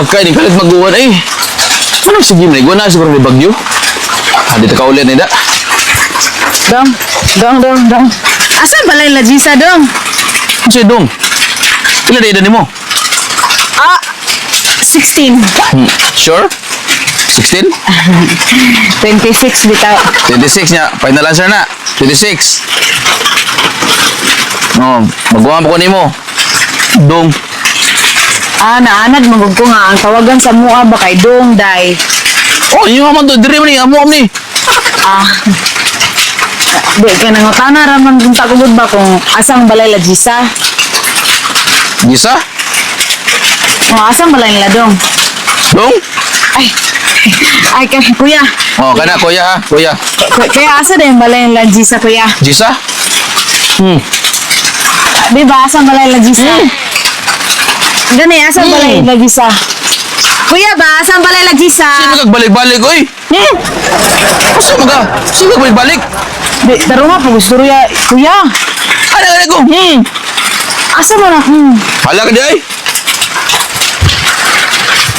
Kay, di kalit maguwan eh. Ano sige man, iguan na siguro may bagyo. Ah, dito ka ulit nida. Dong, dong, dong, dong. Asa balay la Gisa, dong? Ano sa'yo, dong? Pila na edad nimo? Ah, 16. Sure? 16? 26 bitaw. 26 niya. Final answer na. 26. No, maguwan pa ko nimo. Dong. Ah, naanad magug ko nga ang tawagan sa mua ba kay dong day. Oh, inyo man to. Dire man ni. Amo ni. Ah. Di ka nangutana ra man kung ta ba kung asang balay la Gisa. Gisa? Oh, asang balay nila dong? Dong? Ay. Ay, kay kuya. Oh, kana kuya ha, kuya. Kaya asa din balay nila Gisa, kuya? Gisa? Di ba asang balay nila Gisa? Gani, asang balay nila Gisa? Kuya ba, asang balay nila Gisa? Sino magbalik-balik oy? Asa maga? Sino magbalik-balik? Di, taro nga, pag-gusto ya, kuya. Ano ano ko? Asa mo na? Hala ka di ay.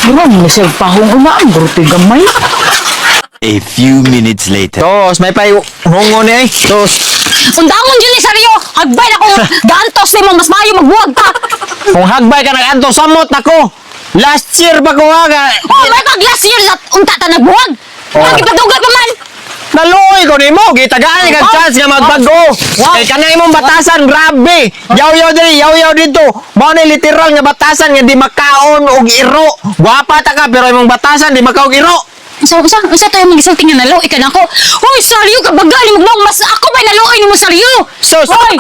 Bro, mo siya pahong una, ang grupo gamay. A few minutes later. Tos, may pay hongo ni ay. Tos. Undangon yun ni Saryo! Hagbay na kung gaantos nimo mas maayo magbuwag ta! Kung hagbay ka nag-anto samot ako. Last year pa ko ha. Oh, may pag last year at unta ta nagbuwag! Oh. Oh. Nagipadugay pa man! Naluoy ko nimo, gitagaan kag chance nga magbago. Wow. Kay kanang imong batasan, grabe. Yaw-yaw diri, yaw-yaw dito. Mao ni literal nga batasan nga di makaon og iro. Gwapa ta ka pero imong batasan di makaon og iro. So, usa, usa tayo magisulti nga naluoy ka na ako. Hoy, Saryo, kabagali mo mas ako ba'y naluoy nimo Saryo? Sus. Hoy!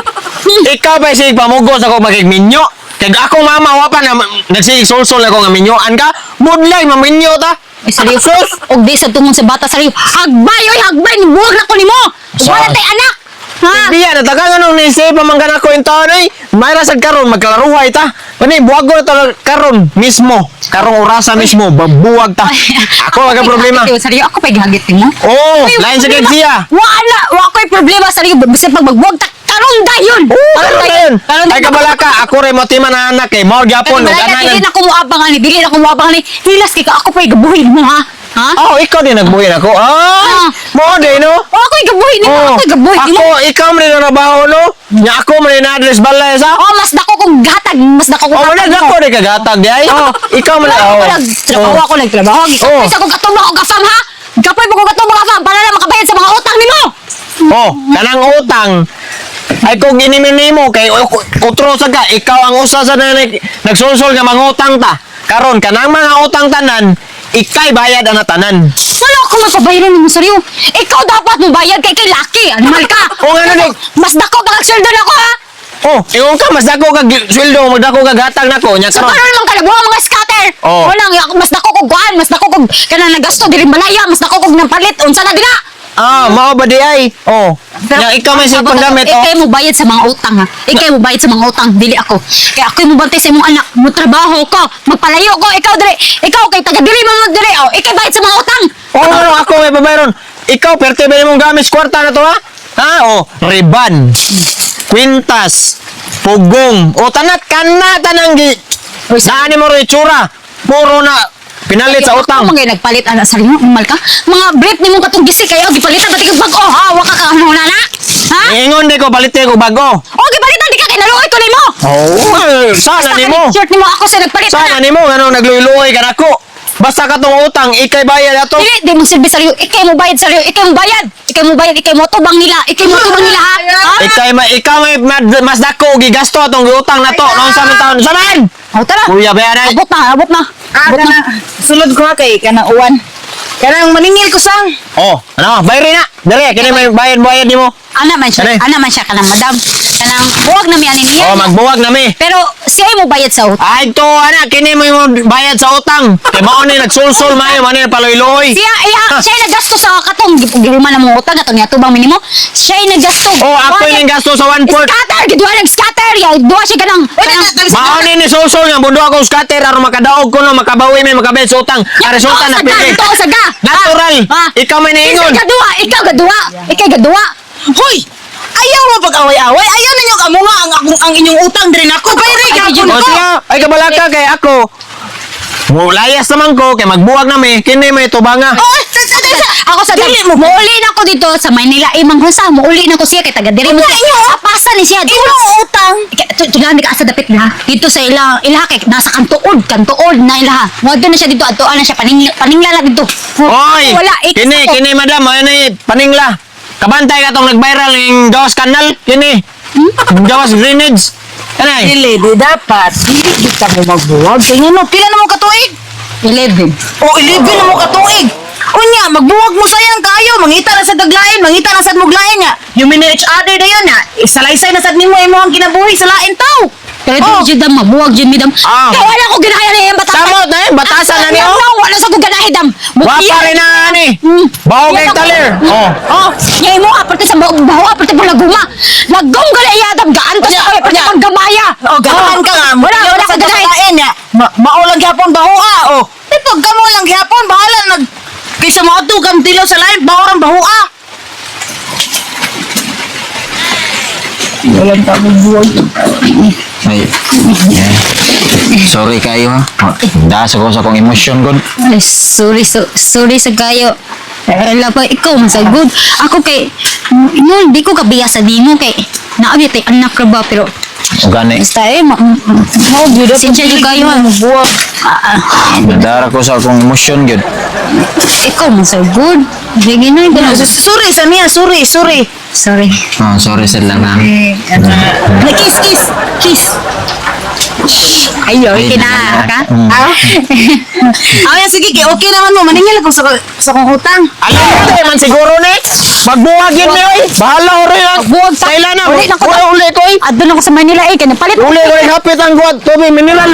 Ikaw ba sig pamugos ako magigminyo? Kay akong mama wa pa na nagsigig sulsul ako nga minyoan ka. Budlay maminyo ta. Ay, Saryo. Sus. Og di sa tungod sa bata, Saryo. Hagbay, oy, hagbay, nibuwag na ko nimo! Ug wala tay anak! Ha? Biya na taga nganong ni pa man kana ko taon ay may rasad karon magklaruhay ta. Kani buwag ko na to karon mismo. Karong orasa mismo babuwag ta. Ako wala problema. Saryo, ako pa'y gihagit nimo. Oh, Ay, lain sa problema. kag siya. Wala, wa ko'y problema sa iyo. Basta pag magbuwag ta karon dayon. Oh, karon dayon. Karon Ay kabalaka ako ray motiman na anak kay mao gyapon Karon og dayon. Dili ananan. na ko moabang ani, dili na ko moabang ani. Hilas kay ka ako pa'y gabuhin mo ha. Ha? Oh, ikaw din nagbuhin ako. Ay, Ah. mo din no. Oh, ako'y gabuhin nimo, Oh, ako'y gabuhin nimo. ako ikaw man din trabaho no. Nya ako man din address balay sa. Oh, mas dako kong gatag, mas dako kong Oh, wala gatag mo. dako di kagatag di ay. Oh, ikaw man Wala oh. ko nagtrabaho ako nagtrabaho. Oh. Gikapoy sa kong katubang og afam ha. Gikapoy mo kong katubang afam para na makabayad sa mga utang nimo. Oh, kanang utang. Ay kung inimin nimo kay utro sa ka, ikaw ang usa sa nagsulsol nga mangutang ta. Karon kanang mga utang tanan, ikay bayad ana tanan. Wala ako magpabayaran nimo saryo. Ikaw dapat mo bayad kay kay laki. Animal ka. Oh, ngano di? Mas dako pa kag sweldo nako ha. Oh, ingon ka mas dako kag sweldo, magdako kag hatag nako nya So karon. karon lang ka nagbuha mga scatter. Oh. Wala nga mas dako kog kuan, mas dako kog kanang nagasto diri Malaya, mas dako kog nampalit unsa na dila. Ah, mao ba di ay? Oh. Nya ikaw may sig panggamit oh. Ikay mo bayad sa mga utang ha. Ikay mo bayad sa mga utang, dili ako. Kaya ako'y mo bantay sa imong anak, mo trabaho ko, magpalayo ko, ikaw diri, ikaw kay taga diri mo mo diri, oh, ikay bayad sa mga utang. Oh, ano ako may babayron. Ikaw perte ba imong gamit sa kwarta na to ha? Ha? Oh, riban. Kwintas. Pugong. O tanat kana tanang gi. Daan mo ro itsura. Puro na pinalit sa utang. Ako mga nagpalit ana sa imo, umal ka. Mga brief nimo katong gisi kayo gipalitan pati kag bag-o ha, wa ka ka ano na na. Ha? Ingon di ko balit ko bago. Oh, gipalitan di ka kay naluoy ko nimo. Oh, sana Basta nimo. kanang Shirt nimo ako sa nagpalit Sana ana. nimo ngano nagluy-luoy ka nako. Basta katong utang ikay bayad ato. Dili, di mo silbi sa iyo. Ikay mo bayad sa iyo. Ikay mo bayad. Ikay mo bayad. Ikay mo tubang nila. Ikay mo tubang nila, ha? Ha? Ikay ma ikaw may mas dako gigasto atong giutang nato noon sa man taon. Saman. Oh, tara. Kuya bayaran. Abot na, abot na. Ah, Abot na. kana, sulod ko ha kay kanang uwan. Kanang maningil ko sang. Oh, ano? Bayri na. Dali, kini may bayad-bayad nimo. Ana man siya. Dali. Ana man siya kanang madam. Kanang buwag na mi ani niya. Oh, magbuwag na mi. Pero siya ay mo bayad sa utang. Ay to ana kini mo yung bayad sa utang. Kay mao ni nagsulsul maayo man ni paloy-loy. Siya iya, siya ay nagasto sa katong gihuman na mo utang atong niatubang minimo. Siya ay nagasto. Oh, ako yung gasto sa 1/4. Scatter, giduha nag scatter. Ya, duha siya kanang. Kanang Mao ni ni sulsul nga bundo ako scatter aron makadaog ko no makabawi may makabayad sa utang. Ang resulta na pili. pili. Ito sa ga. Natural. Ikaw may niingon. Ikaw gaduha, ikaw gaduha, ikaw gaduha. Hoy! Ayaw mo pag-away-away. Ayaw ninyo kamo nga ang inyong utang diri nako. Bayri Ay, gapon O ko. siya, ay kabalaka kay ako. Mulayas naman ko kay magbuwag nami kini may tubanga. Oh, Ako sa Dili mo. Muuli na ako dito sa Maynila. Imang Husa, muuli na ko siya kay taga diri mo. Wala inyo. Apasan ni siya. Imo utang. Tulaan ka asa dapit na. Dito sa ila ilaha kay nasa kantuod, kantuod na ilaha. Moadto na siya dito, adtoan na siya paningla lang dito. Oy! Wala ikis Kini, ako. kini madam, ano ni paningla. Kabantay ka tong nag-viral ng gawas kanal, kini. Gawas drainage. Kanay. Dili, di dapat. Dili kita mo magbuwag. Kaya nga no, pila na mo katuig? 11. O, 11 na mo katuig. Unya, magbuwag mo sayang kayo. Mangita na sa daglain, mangita na sa muglain nga. You mean each other na yun nga. Salaysay na sad nimo imong kinabuhi sa lain tao. Pero Oh. di jud dam, mabuwag jud mi dam. Ah. Kay wala ko ganahan ni iyang batasan. Samot na eh, batasan na niyo. Wala, wala sa ko ganahi dam. Wa pa rin na ani. Baho kay Yan ako. taler. Oh. Oh, nya imo aparte sa baho, baho aparte pa laguma. Lagom gali iya dam gaantos Unya, ako aparte unya. panggamaya. O, ganahan ka nga. Wala, wala sa ko ganahi. lain nga. Mao lang gyapon baho ah. O, di pag kamo lang gyapon, bahala nag kaysa mo adto kang tilaw sa lain, baho rang baho ah. Ay. Yeah. Sorry kayo ha. Dasa ko sa akong emosyon god. Ay, sorry, sorry sa kayo. Wala pa, ikaw masagod. Ako kay, no, di ko kabiya sa dimo kay, naabi tay anak ra ba, pero, Gani. basta eh, sinsya jud kayo ha. Ah, ah, Nadara ko sa akong emosyon gyud. ikaw masagod. Sige na, ganun. Sorry sa niya, sorry, sorry. Sorry. Oh, sorry sa lang ha. Na kiss, kiss, kiss. Ayo, Ay, kina ka? Mm. Ah. Ay, sige, kay okay naman mo. Maningil ako sa kong utang. Alam mo tayo man siguro ni. Magbuwag yun ni oy. Bahala rin ang. Magbuwag ta. Kailan na. Uli na ko. Uli, uli ko oy. Adto na ko sa Manila eh, kaya palit. Uli ko rin hapit ang guwat. Tubig mineral.